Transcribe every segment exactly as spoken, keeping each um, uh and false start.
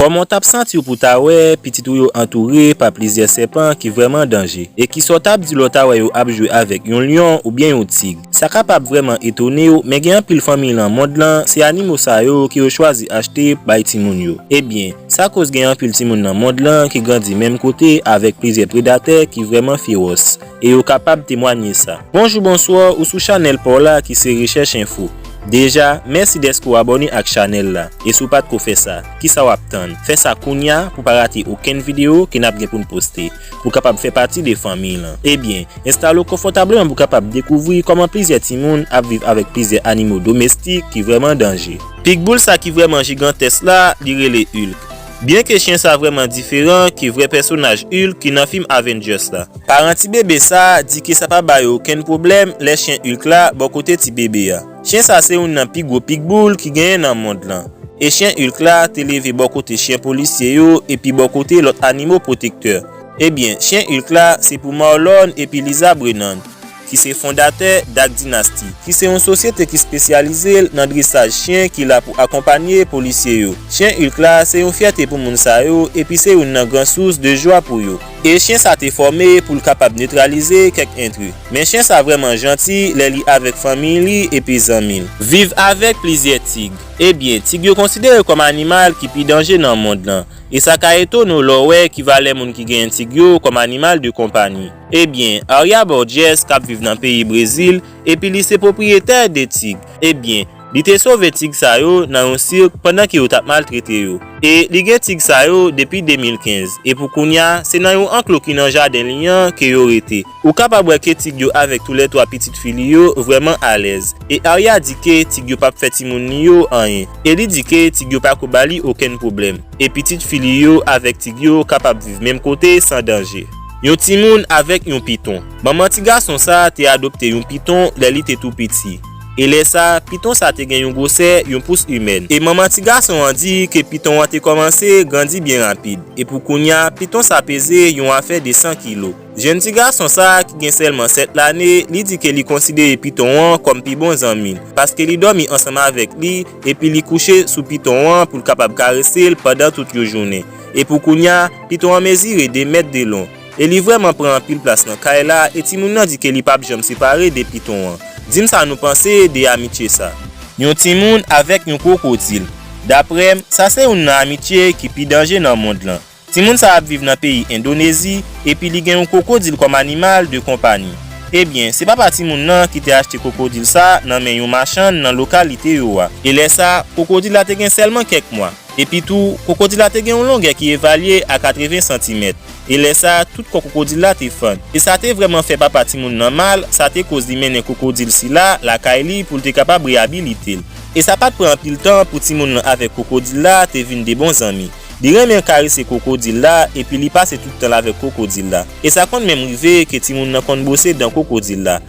Kòman w t ap santi w pou w ta wè pitit ou yo antoure pa plizyè sèpan ki vrèman danje? E kisa w t ap di lè w ta wè yo ap jwe avèk yon lyon oubyen yon tig? Sa kapab vrèman etone w, men gen anpil fanmiy nan mond lan, se animo sa yo ke yo chwazi achte bay timoun yo. Ebyen, sa koz gen anpil timoun nan mond lan ki grandi menm kote avèk plizyè predatè ki vrèman fewòs, e yo kapab temwanye sa. Bonjou, bonswa, ou sou chanèl pa w la ki se Rechèch Enfo. Deja, mèsi dèske w abòne ak chanèl la. E si w pa t ko fè sa, kisa w ap tann? Fè sa kounya pou w pa rate okenn videyo ke n ap gen pou n poste, pou w kapab fè pati de fanmiy lan. Ebyen, enstale w konfòtableman pou w kapab dekouvri kòman plizyè timoun ap viv avèk plizyè animo domestik ki vrèman danje. Pitbull sa ki vrèman jigantès la, li rele Hulk. Byenke chen sa vrèman diferan ke vrè pèsonaj Hulk ki nan fim Avengers la, paran ti bebe sa di ke sa pa ba yo okenn pwoblèm lè chen Hulk la bò kote ti bebe a. Chen sa se youn nan pi gwo pitbull ki genyen nan mond lan. E chen Hulk la te leve bò kote chen polisye yo epi bò kote lòt animo pwotektè. Ebyen, chen Hulk la se pou Marlon epi Lisa Brennan, ki se fondatè Duck Dynasty, ki se yon sosyete ki espesyalize l nan dresaj chen ki la pou akonpanye polisye yo. Chen Hulk la se yon fyète pou moun sa yo epi se youn nan gran sous de jwa pou yo. E chen sa te fòme pou l kapab netralize kèk entrè. Men chen sa vrèman janti lè li avèk fanmiy li epi zanmi l. Viv avèk plizyè tig. Ebyen, tig yo konsidere kòm animal ki pi danje nan mond lan. E sa ka etone w lè w wè ki valè moun ki genyen tig yo kòm animal de konpanyi. Ebyen, Aria Borges k ap viv nan peyi Brezil, epi li se pwopriyetè de tig. Ebyen, li te sove tig sa yo nan yon sirk pandan ke yo t ap maltrete yo. E li gen tig sa yo depi de mil kenz, e pou kounya, se nan yon anklo ki nan jaden li an ke yo rete. Ou kapab wè ke tig yo avèk toulètwa pitit fi li yo vrèman alèz. E Aria di ke tig yo p ap fè timoun li yo anyen. E li di ke tig yo pa ko ba li okenn pwoblèm. E pitit fi li yo avèk tig yo kapab viv menm kote san danje. Yon timoun avèk yon piton. Manman ti gason sa a te adopte yon piton lè li te tou piti. E lè sa a, piton sa a te gen yon gwosè yon pous imèn. E manman ti gason an di ke piton an te kòmanse grandi byen rapid. E pou kounya, piton sa a peze yon afè de san kilo. Jèn ti gason sa a ki gen sèlman sèt lane, li di ke li konsidere piton an kòm pi bon zanmi l, paske li dòmi ansanm avèk li, epi li kouche sou piton an pou l kapab karese l pandan tout yon jounen. E pou kounya, piton an mezire de mèt de lon. E li vrèman pran anpil plas nan kay la, e timoun nan di ke li p ap janm separe de piton an. Di m sa nou panse de amitye sa. Yon timoun avèk yon kwokodil. Daprè m, sa se youn nan amitye ki pi danje nan mond lan. Timoun sa ap viv nan peyi Endonezi, epi li gen yon kwokodil kòm animal de konpanyi. Ebyen, se papa timoun nan ki te achte kwokodil sa nan men yon machann nan lokalite yo a. E lè sa, kwokodil la te gen sèlman kèk mwa. Epi tou, kwokodil la te gen yon longè ki evalye a katreven santimèt. E lè sa, tout kò kwokodil la te fann. E sa te vrèman fè papa timoun nan mal, sa te koz li mennen kwokodil sila lakay li pou l te kapab reyabilite l. E sa pa t pran anpil tan pou timoun nan avèk kwokodil la te vin de bon zanmi. Li renmen karese kwokodil la, epi li pase tout tan l avèk kwokodil la. E sa konn menm rive ke timoun nan konn bwose dan kwokodil la.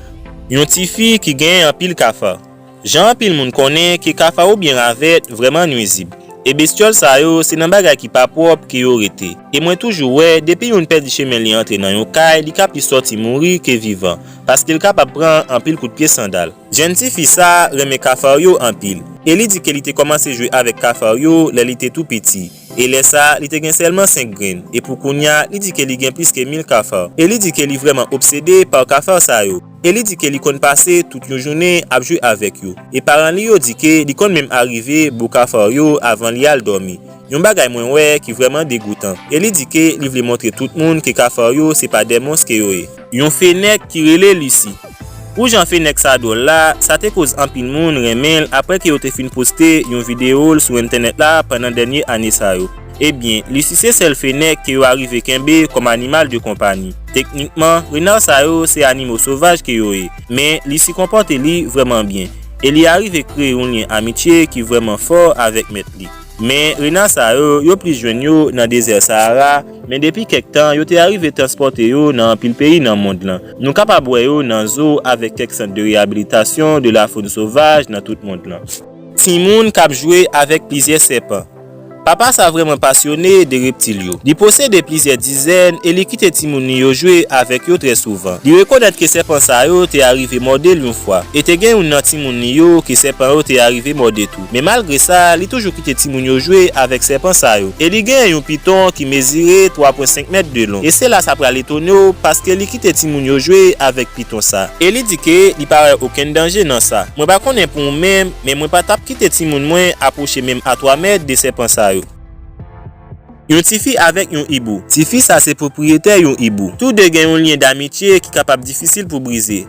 Yon tifi ki genyen anpil kafa. Jan anpil moun konnen ke kafa oubyen ravèt vrèman nwizib. E bestyòl sa yo se nan bagay ki pa pwòp ke yo rete. E mwen toujou wè, depi youn pèdi chemen li antre nan yon kay, li ka plis sòti mouri ke vivan, paske l kapab pran anpil kout pye sandal. Jèn tifi sa a renmen kafa yo anpil. E li di ke li te kòmanse jwe avèk kafa yo lè li te tou piti. E lè sa a, li te gen sèlman senk grenn. E pou kounya, li di ke li gen plis ke mil kafa. E li di ke li vrèman obsede pa kafa sa yo. E li di ke li konn pase tout yon jounen ap jwe avèk yo. E paran li yo di ke li konn menm arive bo kafa yo avan li al dòmi. Yon bagay mwen wè ki vrèman degoutan. E li di ke li vle montre tout moun ke kafa yo se pa de mons ke yo ye. Yon fenèk ki rele Lucy. Pou jan fenèk sa dwòl la, sa te koz anpil moun renmen l apre ke yo te fin poste yon videyo l sou entènèt la pandan dènye ane sa yo. Ebyen, Lucy se sèl fenèk ke yo arive kenbe kòm animal de konpanyi. Teknikman, rena sa yo se animo sovaj ke yo ye, men Lucy konpòte li vrèman byen, e li arive kreye yon lyen amitye ki vrèman fò avèk mèt li. Men rena sa yo, yo plis jwenn yo nan dezè Sahara, men depi kèk tan, yo te arive transpòte yo nan anpil peyi nan mond lan. Nou kapab wè yo nan zoo avèk kèk sant de reyabilitasyon de la fon sovaj nan tout mond lan. Timoun k ap jwe avèk plizyè sèpan. Papa sa vrèman pasyone de reptil yo. Li posede plizyè dizèn e li kite timoun li yo jwe avèk yo trè souvan. Li rekonèt ke sèpan sa yo te arive mòde l yon fwa, e te gen youn nan timoun li yo ke sèpan yo te arive mòde tou. Men malgre sa, li toujou kite timoun yo jwe avèk sèpan sa yo. E li genyen yon piton ki mezire twa pwen senk mèt de long. E se la sa pral etone w, paske li kite timoun yo jwe avèk piton sa. E li di ke li pa wè okenn danje nan sa. Mwen pa konnen pou ou menm, men mwen pa t ap kite timoun mwen apwoche menm a twa mèt de sèpan sa yo. Yon tifi avèk yon ibou. Tifi sa se pwopriyetè yon ibou. Tou de gen yon lyen damitye ki kapab difisil pou brize.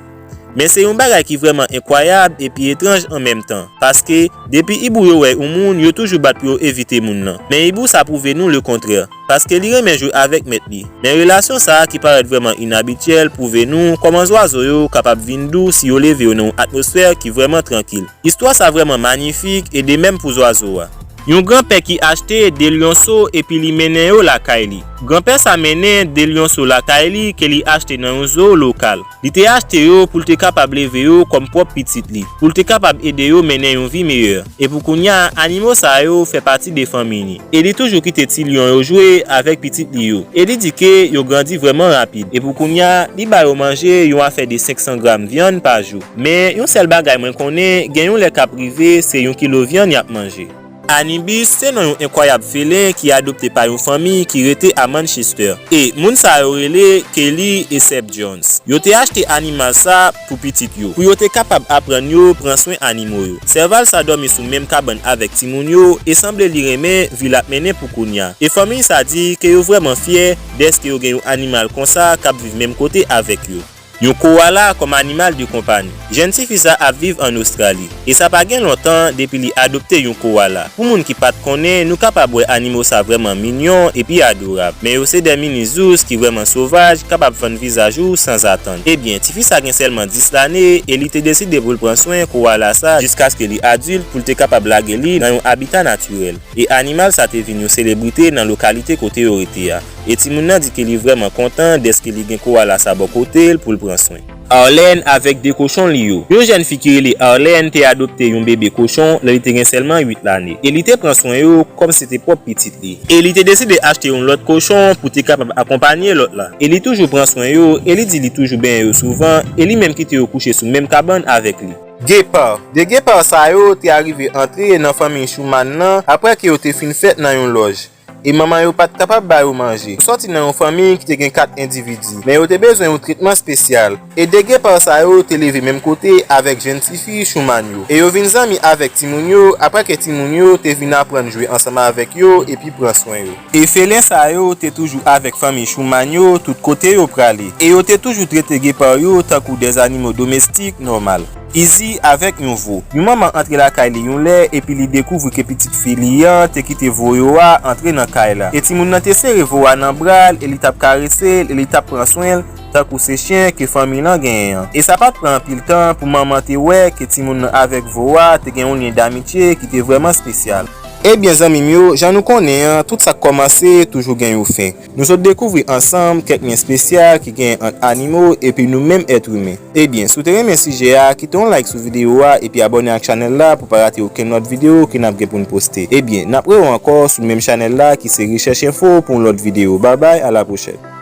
Men se yon bagay ki vrèman enkwayab epi etranj an menm tan. Paske, depi ibou yo wè yon moun, yo toujou bat pou yo evite moun nan. Men ibou sa pwouve nou lekontrè. Paske li renmen jwe avèk mèt li. Men relasyon sa a ki parèt vrèman inabityèl pwouve nou kòman zwazo yo kapab vin dou si yo leve yo nan yon atmosfè ki vrèman trankil. Istwa sa vrèman manyifik e de menm pou zwazo a. Yon granpè ki achte de lyonso epi li mennen yo lakay li. Granpè sa mennen de lyonso lakay li ke li achte nan yon zoo lokal. Li te achte yo pou l te kapab leve yo kòm pwòp pitit li, pou l te kapab ede yo mennen yon vi meyè. E pou kounye a, animo sa yo fè pati de fanmi li. E li toujou kite ti lyon yo jwe avèk pitit li yo. E li di ke yo grandi vrèman rapid. E pou kounye a, li ba yo manje yon afè de senk san gram vyann pa jou. Men, yon sèl bagay mwen konnen, gen yon lè k ap rive, se yon kilo vyann y ap manje. Anibis se non yon enkwayab felen ki adopte pa yon fanmi ki rete a Manchester. E moun sa yo rele Kelly e Seb Jones. Yo te achte animal sa pou pitit yo, pou yo te kapab aprann yo pran swen animo yo. Sèval sa dòmi sou menm kabann avèk timoun yo e sanble li renmen vi l ap mennen pou kounye a. E fanmi sa di ke yo vrèman fyè dèske yo gen yon animal konsa k ap viv menm kote avèk yo. Yon kowala kòm animal de konpanyi. Jèn tifi sa ap viv ann Ostrali, e sa pa gen lontan depi li adopte yon kowala. Pou moun ki pa t konnen, nou kapab wè animo sa vrèman minyon epi adorab, men yo se de mini zouz ki vrèman sovaj, k ap ap vann vizaj ou sanzatann. Ebyen, tifi sa gen sèlman dis lane e li te deside pou l pran swen kowala sa jiskaske li adilt pou l te kapab lage li nan yon abita natirèl. E animal sa te vin yon selebrite nan lokalite kote yo rete a. E timoun nan di ke li vrèman kontan dèske li gen kowala sa bò kote l pou l pran swen. Arlène avèk de kochon li yo. Yon jèn fi ki rele Arlène te adopte yon bebe kochon lè li te gen sèlman uit lane, e li te pran swen yo kòm se te pwòp pitit li. E li te deside achte yon lòt kochon pou te kapab akonpanye lòt la. E li toujou pran swen yo, e li di li toujou benyen yo souvan, e li menm kite yo kouche sou menm kabann avèk li. Gepa. De gepa sa yo te arive antre nan fanmi Schumann nan apre ke yo te fin fèt nan yon lòj. E manman yo pa t kapab ba yo manje. Yo sòti nan yon fanmi ki te gen kat endividi, men yo te bezwen yon tretman espesyal. E de gepa sa yo te leve menm kote avèk jèn tifi Schumann yo. E yo vin zanmi avèk timoun yo apre ke timoun yo te vin aprann jwe ansanm avèk yo epi pran swen yo. E felen sa yo te toujou avèk fanmi Schumann yo tout kote yo prale. E yo te toujou trete gepa yo tankou de zanimo domestik nòmal. Izzy avèk yon vo. Yon manman antre lakay li yon lè epi li dekouvri ke pitit fi li an te kite vo yo a antre nan kay la. E timoun nan te sere vo a nan bra l e li t ap karese l e li t ap pran swen l tankou se chen ke fanmi l an genyen an. E sa pa t pran anpil tan pou manman te wè ke timoun nan avèk vo a te gen yon lyen damitye ki te vrèman espesyal. Ebyen zanmi m yo, jan nou konnen an, tout sa k kòmanse toujou gen yon fen. Nou sot dekouvri ansanm kèk lyen espesyal ki genyen ant animo epi nou menm èt imen. Ebyen, si w te renmen sijè a, kite yon like sou videyo a epi abòne ak chanèl la pou w pa rate okenn lòt videyo ke n ap gen pou n poste. Ebyen, n ap rewè w ankò sou menm chanèl la ki se Rechèch Enfo pou yon lòt videyo. Babay, a la pwochèn.